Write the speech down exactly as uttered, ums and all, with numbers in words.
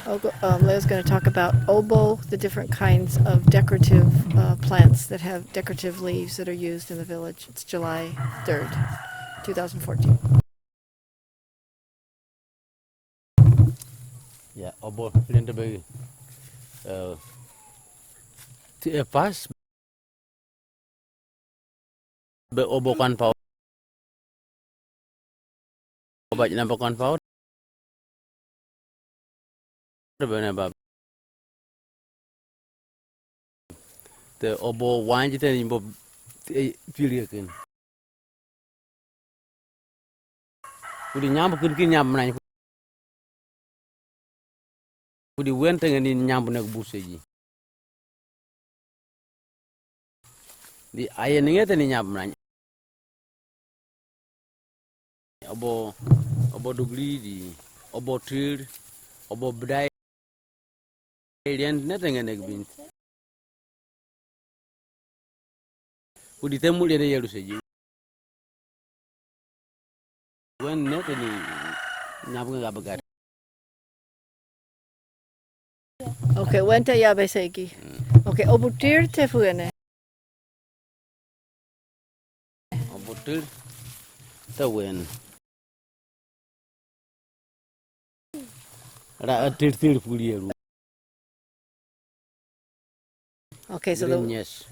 Ogo- um, Leo's going to talk about obo, the different kinds of decorative uh, plants that have decorative leaves that are used in the village. It's July third, twenty fourteen. Ya, obo lente be, eh, ti e pas be obo kan pau. Oba jina be kan pau. Be ne ba. Te obo wanji te ni bo, eh, pili kin. Kudi nyambu kudi ki nyambu nany. Kudi wente ngeni nyambu nek buseji. Di aye ningete ni nyambu nany. Obo, obo dugli di, obo tir, obo bdai. Alien nete ngene gbin. Kudi temu lene yelu seji. Wen nete ni nyabu nga bagat. Okay, wente ya besegi. Okay, obutir te fuene. Obutir te wen. Ra atir tir fulielu. Okay, so the, Yes.